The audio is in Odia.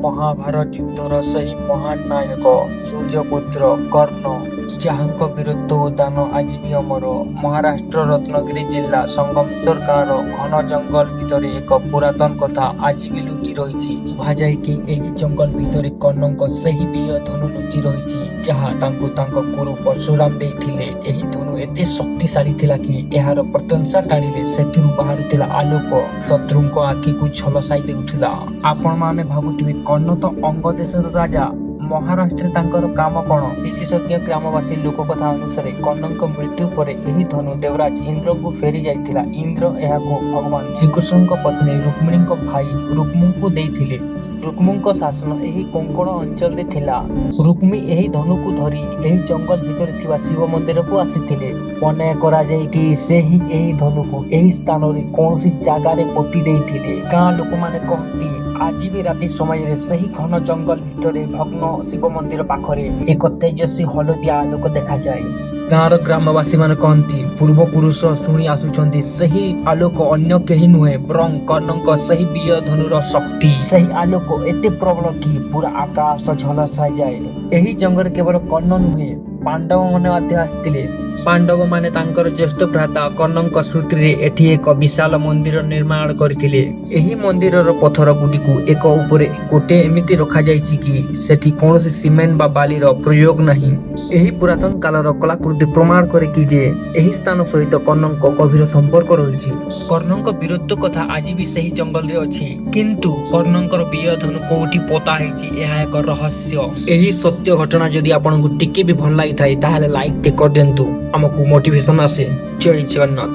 ମହାଭାରତ ଯୁଦ୍ଧର ସେହି ମହାନ ନାୟକ, ସୂର୍ଯ୍ୟପୁତ୍ର କର୍ଣ୍ଣ, ଯାହାଙ୍କ ବୀରତ୍ୱ ଓ ଦାନ ଆଜି ବି ଅମର। ମହାରାଷ୍ଟ୍ର ରତ୍ନଗିରି ଜିଲ୍ଲା ସଙ୍ଗମେଶ୍ୱର ଗାଁର ଘନ ଜଙ୍ଗଲ ଭିତରେ ଏକ ପୁରାତନ କଥା ଆଜି ବି ଲୁଚି ରହିଛି। କୁହାଯାଏ କି ଏହି ଜଙ୍ଗଲ ଭିତରେ କର୍ଣ୍ଣଙ୍କ ସେହି ବୀର ଧନୁ ଲୁଚି ରହିଛି, ଯାହା ତାଙ୍କୁ ତାଙ୍କ ଗୁରୁ ପରଶୁରାମ ଦେଇଥିଲେ। ଏହି ଧନୁ ଏତେ ଶକ୍ତିଶାଳୀ ଥିଲା କି ଏହାର ପ୍ରତ୍ୟଂଶା ଟାଣିଲେ ସେଥିରୁ ବାହାରୁଥିଲା ଆଲୋକ, ଶତ୍ରୁଙ୍କ ଆଖିକୁ ଝଲସାଇ ଦେଉଥିଲା। ଆପଣମାନେ ଭାବୁଥିବେ, କର୍ଣ୍ଣ ତ ଅଙ୍ଗ ଦେଶର ରାଜା, ମହାରାଷ୍ଟ୍ରରେ ତାଙ୍କର କାମ କଣ? ବିଶେଷଜ୍ଞ, ଗ୍ରାମବାସୀ ଲୋକକଥା ଅନୁସାରେ କର୍ଣ୍ଣଙ୍କ ମୃତ୍ୟୁ ପରେ ଏହି ଧନୁ ଦେବରାଜ ଇନ୍ଦ୍ରଙ୍କୁ ଫେରି ଯାଇଥିଲା। ଇନ୍ଦ୍ର ଏହାକୁ ଭଗବାନ ଶ୍ରୀକୃଷ୍ଣଙ୍କ ପତ୍ନୀ ରୁକ୍ମିଣୀଙ୍କ ଭାଇ ରୁକ୍ମୁଙ୍କୁ ଦେଇଥିଲେ। ରୁକ୍ମୁଙ୍କ ଶାସନ ଏହି କୋଙ୍କଣ ଅଞ୍ଚଳରେ ଥିଲା। ରୁକ୍ମୀ ଏହି ଧନୁକୁ ଧରି ଏହି ଜଙ୍ଗଲ ଭିତରେ ଥିବା ଶିବ ମନ୍ଦିରକୁ ଆସିଥିଲେ। ମନେ କରାଯାଏ କି ସେ ହିଁ ଏହି ଧନୁକୁ ଏହି ସ୍ଥାନରେ କୌଣସି ଜାଗାରେ ପୋତି ଦେଇଥିଲେ। ଗାଁ ଲୋକମାନେ କହନ୍ତି, ଆଜି ବି ରାତି ସମୟରେ ସେହି ଘନ ଜଙ୍ଗଲ ଭିତରେ ଭଗ୍ନ ଶିବ ମନ୍ଦିର ପାଖରେ ଏକ ତେଜସ୍ୱୀ ହଳଦିଆ ଆଲୋକ ଦେଖାଯାଏ। ଗାଁର ଗ୍ରାମବାସୀମାନେ କହନ୍ତି, ପୂର୍ବପୁରୁଷ ଶୁଣି ଆସୁଛନ୍ତି, ସେହି ଆଲୋକ ଅନ୍ୟ କେହି ନୁହେଁ ବରଂ କର୍ଣ୍ଣଙ୍କ ସେହି ବୀର ଧନୁର ଶକ୍ତି। ସେହି ଆଲୋକ ଏତେ ପ୍ରବଳ କି ପୁରା ଆକାଶ ଝଲସାଯାଏ। ଏହି ଜଙ୍ଗଲରେ କେବଳ କର୍ଣ୍ଣ ନୁହେଁ, ପାଣ୍ଡବମାନେ ମଧ୍ୟ ଆସିଥିଲେ। ପାଣ୍ଡବମାନେ ତାଙ୍କର ଜ୍ୟେଷ୍ଠ ଭ୍ରାତା କର୍ଣ୍ଣଙ୍କ ସ୍ମୃତିରେ ଏଠି ଏକ ବିଶାଳ ମନ୍ଦିର ନିର୍ମାଣ କରିଥିଲେ। ଏହି ମନ୍ଦିରର ପଥର ଗୁଡ଼ିକୁ ଏକ ଉପରେ ଗୋଟେ ଏମିତି ରଖାଯାଇଛି କି ସେଠି କୌଣସି ସିମେଣ୍ଟ ବା ବାଲିର ପ୍ରୟୋଗ ନାହିଁ। ଏହି ପୁରାତନ କାଳର କଳାକୃତି ପ୍ରମାଣ କରେ କି ଯେ ଏହି ସ୍ଥାନ ସହିତ କର୍ଣ୍ଣଙ୍କ ଗଭୀର ସମ୍ପର୍କ ରହିଛି। କର୍ଣ୍ଣଙ୍କ ବୀରତ୍ୱ କଥା ଆଜି ବି ସେହି ଜଙ୍ଗଲରେ ଅଛି, କିନ୍ତୁ କର୍ଣ୍ଣଙ୍କର ବୀର ଧନୁ କୋଉଠି ପୋତା ହେଇଛି, ଏହା ଏକ ରହସ୍ୟ। ଏହି ସତ୍ୟ ଘଟଣା ଯଦି ଆପଣଙ୍କୁ ଟିକେ ବି ଭଲ ଲାଗିଥାଏ, ତାହେଲେ ଲାଇକ୍ ଟେ କରିଦିଅନ୍ତୁ, ଆମକୁ ମୋଟିଭେସନ ଆସେ। ଜୟ ଜଗନ୍ନାଥ।